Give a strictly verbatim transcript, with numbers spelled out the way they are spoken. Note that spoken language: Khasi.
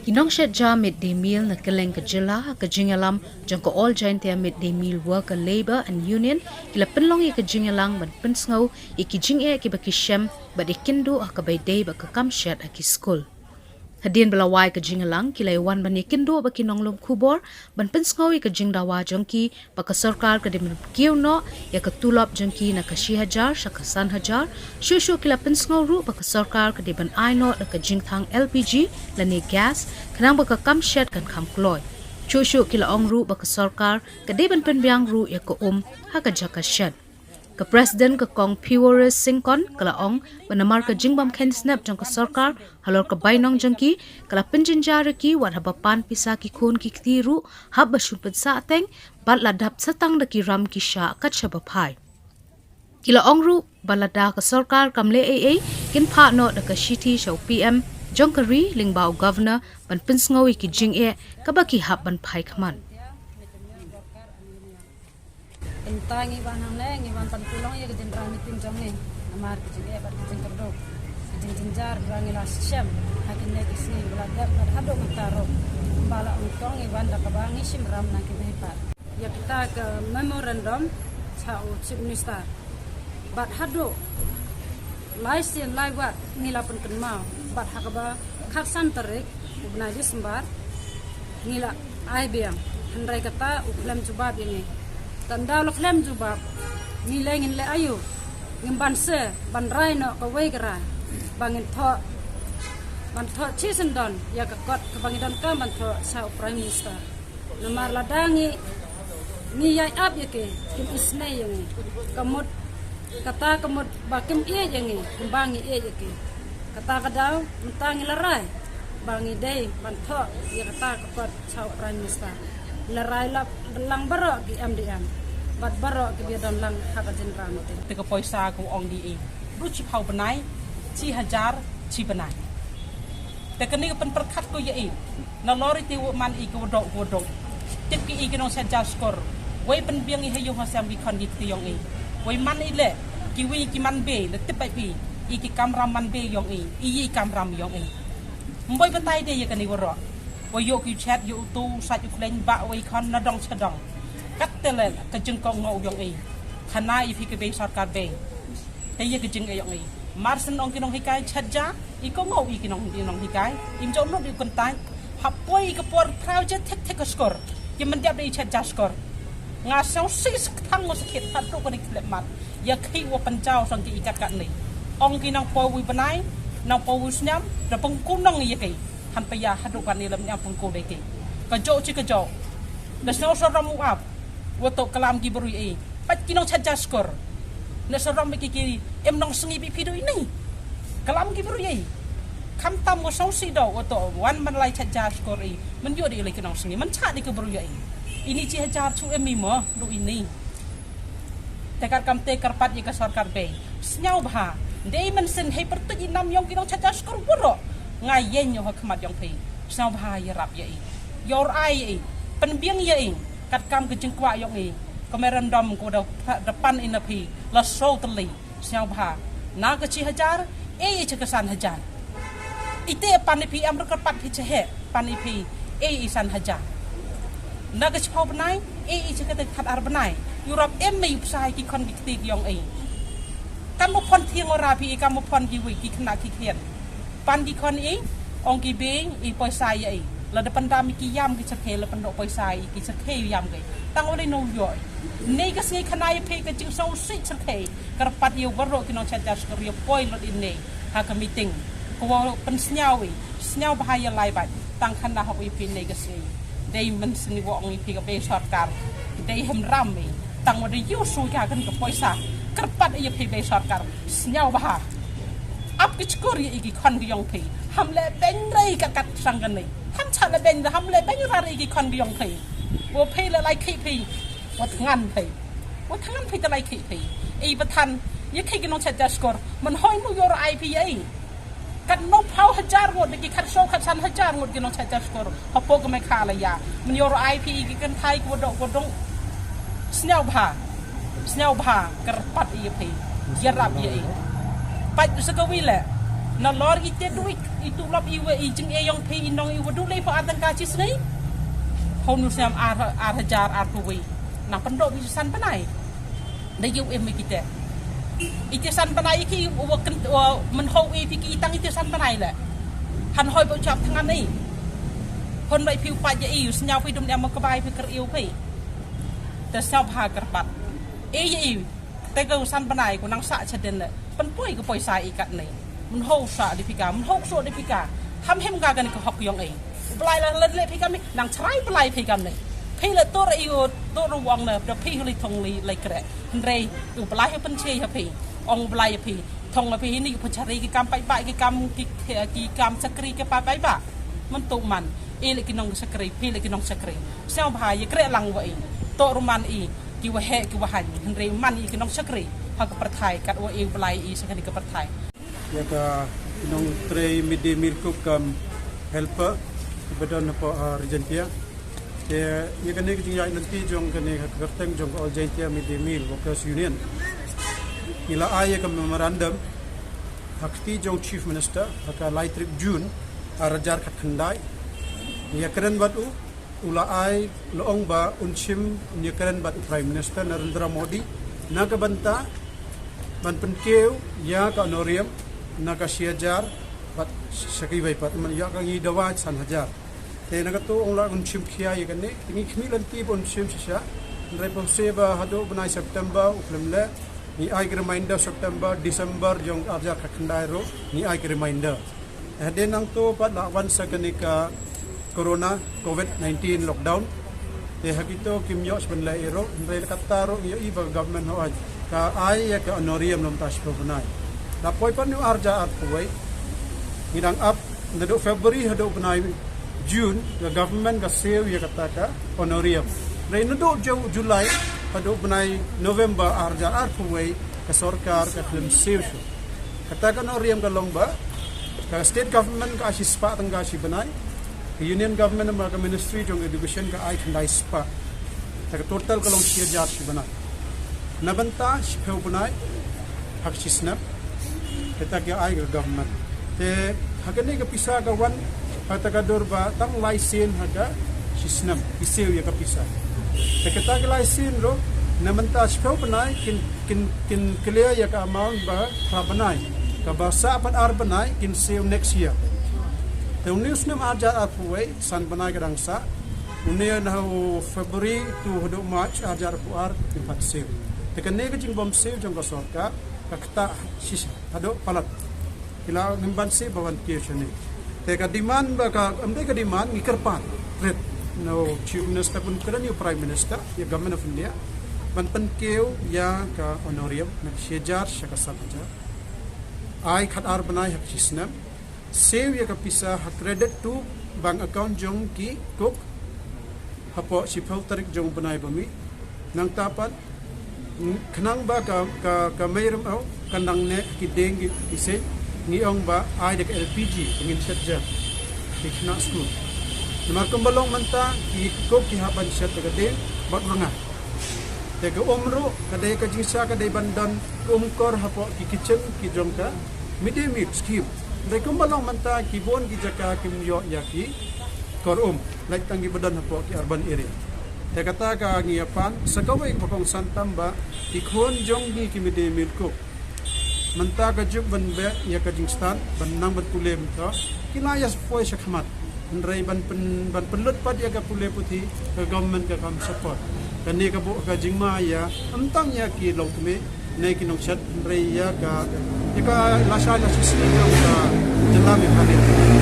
Ki nongshet ja mid day meal na kylleng ka jylla ha ka jingïalam jong ka All Jaintia Mid Day Meal Worker Labour and Union ki la pynlong ïa ka jingïalang ban pynsngew ïa ki jingeh kiba ki shem bad ïakynduh ha kaba ïadei bad ka kam shet ha ki skul. Hadien ba la wai ka jingïalang ki la ïawan ban ïakynduh bad ki nonglum khubor ban pynsngew ïa ka jingdawa jong ki ba ka sorkar ka dei ban kiew noh ïa ka tulop jong ki na ka shi hajar sha ka san hajar. Shuh shuh ki la pynsngew ruh ba ka sorkar ka dei ban ai noh da ka jingthang L P G lane gas khnang ba ka kam shet kan kham kloi. Shuh shuh ki la ong ruh ba ka sorkar ka dei ban pynbiang ruh ïa ka um ha ka jaka shet. Ka President ka Kong Phiworis Syngkon ka la ong ba namar ka jingbym kheiñ snep jong ka sorkar halor ka bainong jong ki, ka la pynjynjar ïa ki wat haba pan pisa ki khun ki kti ruh hap ba shu pynsah teng bad la dap satang da ki ram ki shah kat shaba phai. Ki la ong ruh ba lada ka sorkar kam leh ei ei kin phah noh da ka shithi sha u P M jong ka ri lyngba u Governor ban pynsngew ïa ki jingeh kaba ki hap ban phai khmat. Mynta ngi wan hangne ngi wan ban pynlong ïa ka general meeting jong ngi. Namar ka jingeh bad ka jingkyrduh, ka jingjynjar ba ngi la shem ha kine ki sngi ba la dep bad haduh mynta ruh. Kumba la ong, to ngi wan da kaba ngi shim ram na ki bynta. Ïa kita ka memorandum sha u Chief Minister. Bad haduh lai sien lai wat ngi la pynkynmaw bad ha kaba khatsan tarik u bnai December ngi la ai biang, hynrei kata u khlem jubab ïa ngi. Tang da u la khlem jubab, ngi leh ngin leh aïu? Ngim ban se ban rai noh kawei ka rai ba ngin thoh, ban thoh shisyndon ïa ka kot kaba ngi donkam ban thoh sha u Prime Minister. Namar lada ngi, ngi ïai ap ïa ki, kim isynei ïa ngi. Ka mut, kata ka mut ba kim ïeit ïa ngi kumba ngi ïeit ïa ki. Kata ka daw mynta ngi la rai ba ngi dei ban thoh ïa kata ka kot sha u Prime Minister. Ngi la rai la lang baroh ki M D M bad baroh kiba ïadon lang ha ka general meeting. Te ka poisa ka ong di i bru chiphaw bnai, chi hajar chi bnai. Te kane ka pynpyrkhat ko ïa i. Nalor ite u man i ka wadoh ka wadoh. Tip ki i ki nongshet ja skor. Wei pynbiang i ha ïung ha sem ki khon ki kti ïong i. Wei man i leh kiwei ki man bei, la tip bai i. I ki kamram man bei ïong i, i i kamram ïong i. Mboi batai de ïa kane waroh. Wei ïoh ki chet, ïoh u tu, u sait u khlaiñ, bah wei khon na dong sha dong. Kat te leh ka jingkohnguh ïong i. Khana i phi ka bei sorkar bei. Te ïa ka jingeh ïong i. Mar shen ong ki nonghikai chet ja, i kohnguh i ki nong, i nonghikai. Im jong nud i kyntait. Hapoi i ka por phraw je thik thik ka skor. Ki myndiap da i chet ja skor. Nga sngewsih sa kthang, nga sa khit haduh kane ka khyllipmat. Ïa ki wa pynjaw song ki i kat kat ni. Ong ki nang poi wei bnai, nang poi wei snem, da pynkunong ïa ki. Han pa ïa haduh kane lam ïa pynku dei ki. Ka jok chi ka jok. Da sngewsarong u ap. Wa toh klam ki bru ïa i. Pat ki nongchet ja skor. Na sarong ba ki ki im nongsngi ba phi duh ini. Klam ki bru ïa i. Khamtam wa sngewsih doh wa toh wan man lai chet ja skor i. Man ïoh dei lei ki nongsngi. Man chah dei ki bru ïa i. Ini chi hajar chu im i mo duh ini. Te kat kam te kyrpad ïa ka sorkar bei. Sngewbha. Dei mynsiem hei pyrtuid i nam ïong ki nongchet ja skor waroh. Nga ïeng ïa ha khmat ïong phi. Sngewbha ïarap ïa i. Ïoh rai ïa i. Pynbiang ïa i. Kat kam ka jingkwah ïong i. Ka memorandum ko da, da pan i na phi. La sngewtylli. Sngewbha. Na ka chi hajar, ei ei cha ka san hajar. Ite pan i phi em ruh kyrpad phi cha heh, pan i phi, ei ei san hajar. Na ka chiphaw bnai, ei ei cha ka te khat ar bnai. Ïarap em mei u psai ki khon ki kti ki ïong i. Kam u phon thiang ora phi i kam u phon ki wei ki khynnah ki khian. Pan ki khon i, ong ki bei, i poisa ïa i. La da pyndam i ki ïam ki cherkhei, la pyndoh poisa i ki cherkhei ïam ki. Tang u lei no ïoh. Nei ka sngi khana ïa phi ka jingsngewsih cherkhei. Kyrpad ïa waroh ki nongchet ja skor ïa poi lut i nei. Ha ka meeting. Ko wa pynsngew i. Sngewbha ïa lai bad. Tang khana hok ïa phi nei ka sngi. Dei mynsiem wa ong ïa phi ka bei sorkar. Dei hemram i. Tang wa dei ïu su ka kan ka poisa. Kyrpad ïa phi bei sorkar. Sngewbha. Ap ki chkur ïa i ki khon ki ïong phi. Ham leh beiñ rei kat kat sang kane. Ham chah leh beiñ, ham leh beiñ rar ïa ki khon ki ïong phi. Wa phi leh lai khih phi. Wa thngan phi. Wa thngan phi te lai khih phi. I ba than ïa khih ki nongchet ja skor. Man hoi mu ïoh rai phi ïa i. Kat nongphaw hajar ngut ki khat saw khat san hajar ngut ki nongchet ja skor. Hapoh ka Meghalaya. Man ïoh rai phi i ki kynthai ki wadoh ki wadong. Sngewbha. Sngewbha kyrpad ïa phi. Ïarap ïa i. Pait sa ka wi leh. Nalor ite tu i, i tulop i wa i jingeh yong phi i nong i wa du lei pha ar tang ka chi sngi. Hau nu siam ar, ar hajar ar pawei. Na pyndoh i san bnai. Da yu em kite. Ite san bnai ki wa ken wa men hau e phi ki tang ite san bnai le. Han hoi ba chap tang ani. Hon bai phi u pa ja i u snya phi dum ne ma ka bai phi ker i u phi. Te sa bha ker pat. E ya i. Te ka u san bnai ku nang sa cha den le. Pynpoi ka poisa i kat nei. Mun hau sa di pika, mun hau so di pika. Ham hem ka kan ka hok yong ei. U blai la le pika mi, nang chrai blai pika mi. Phi le tor i u tor wang le, da phi le thong le le kre. Hynrei u blai ha pynche ha phi. Ong u blai phi. Thong la phi ni u pynchari ki kam pai ba ki kam ki ki kam chakri ki pa pai ba. Mun tu man. E le ki nong chakri, phi le ki nong chakri. Siang bha ye kre lang wa i. Tor man i. Ki wa he ki wa han. Hynrei man i ki nong chakri. Ha ka pyrthai kat wa i u blai i sa ka ni ka pyrthai. Ïa ka nongtrei midday meal cook cum helper ba don hapoh, ah, Regentia. Te ïa kane ka jingïaid lynti jong kane ka kyrteng jong ka All Jaintia Midday Meal Workers Union. Ngi la ai ïa ka memorandum ha kti jong Chief Minister ha ka lai tarik June ar hajar khatkhyndai. Ïa kren bad u u la ai la ong ba un shim un ïakren bad u Prime Minister Narendra Modi na ka bynta ban pynkiew ïa ka honorarium na ka shi hajar bad sha kiwei pat man ïa ka ngi dawa san hajar. Te na ka tu ong la un shim khia ïa kane te ngi khmih lynti ba un shim shisha. Hynrei pynse ba haduh bnai September u khlem leh ngi ai ka reminder September, December jong ar hajar khatkhyndai ruh ngi ai ka reminder. Hadien nangto pat la wan sa kane ka corona covid nineteen lockdown. Te ha kito kim ïoh sha ban leh ïa ruh, hynrei la katta ruh ïoh i ba ka government hooid ka ai ïa ka honorarium lem ta shiphew bnai. La poi pat ngi ar hajar arphew wei. Ngi dang ap naduh February haduh bnai June ka government ka siew ïa kata ka honorarium. Hynrei naduh Ju- July haduh bnai November ar hajar arphew wei ka sorkar ka khlem siew shuh. Kata ka honorarium ka long ba ka state government ka ai shispah tang ka shi bnai, ka union government ma ka ministry jong education ka ai khyndai spah. Ta ka total ka long shi hajar shi bnai. Na bynta shiphew bnai ha ka shi snem kata ka ai ka government. Te ha kane ka pisa ka wan ha ta ka dur ba tang lai sien ha ka shi snem ki siew ïa ka pisa. Te kata ka lai sien ruh na bynta shiphew bnai kin kin kin clear ïa ka amount ba phra bnai. Kaba sah pat ar bnai kin siew next year. Te une u snem ar hajar arphew wei san bnai ka dang sah. Une na u February tu haduh March ar hajar arphew ar kin pat siew. Te kane ka jingbym siew jong ka sorkar ka ktah shisha haduh palat. Ki la ngim ban siew ba wan kiew shane. Te ka demand ba ka em dei ka demand ngi kyrpad rit na u Chief Minister pun kren ïa u Prime Minister ïa Government of India ban pynkiew ïa ka honorarium na ka shi hajar sha ka san hajar. Ai khat ar bnai ha ka shi snem. Siew ïa ka pisa ha credit to bank account jong ki cook hapoh shiphew tarik jong u bnai ba mih. Nangta pat khnang ba ka ka ka mei rem au kan dang neh ki deng ki seng ngi ong ba ai da ka L P G ngin shet ja ki khynnah skul. Namar kumba long mynta ki cook ki hap ban shet da ka deng bad rnga. Te ka um ruh ka dei ka jingsa ka dei ban don ka um kor hapoh ki kitchen ki jong ka midday meal scheme. Dei kumba long mynta ki bun ki jaka kim ïoh ïa ki kor um. Lait tang ki ba don hapoh ki urban area. Te kata ka ngi ïa pan sa kawei ba kongsan tam ba ki khun jong ngi ki midday meal cook. Mynta ka juk ban beh ïa ka jingstad ban nang ban pule mynta ki la ïa poi sha khmat. Hynrei ban pyn ban pynlut pat ïa ka pule puthi ka government ka kam support. Kane ka buh ka jingma ïa ym tang ïa ki longkmie ne ki nongshad hynrei ïa ka ïa ka lashai lashisngi jong ka jylla Meghalaya.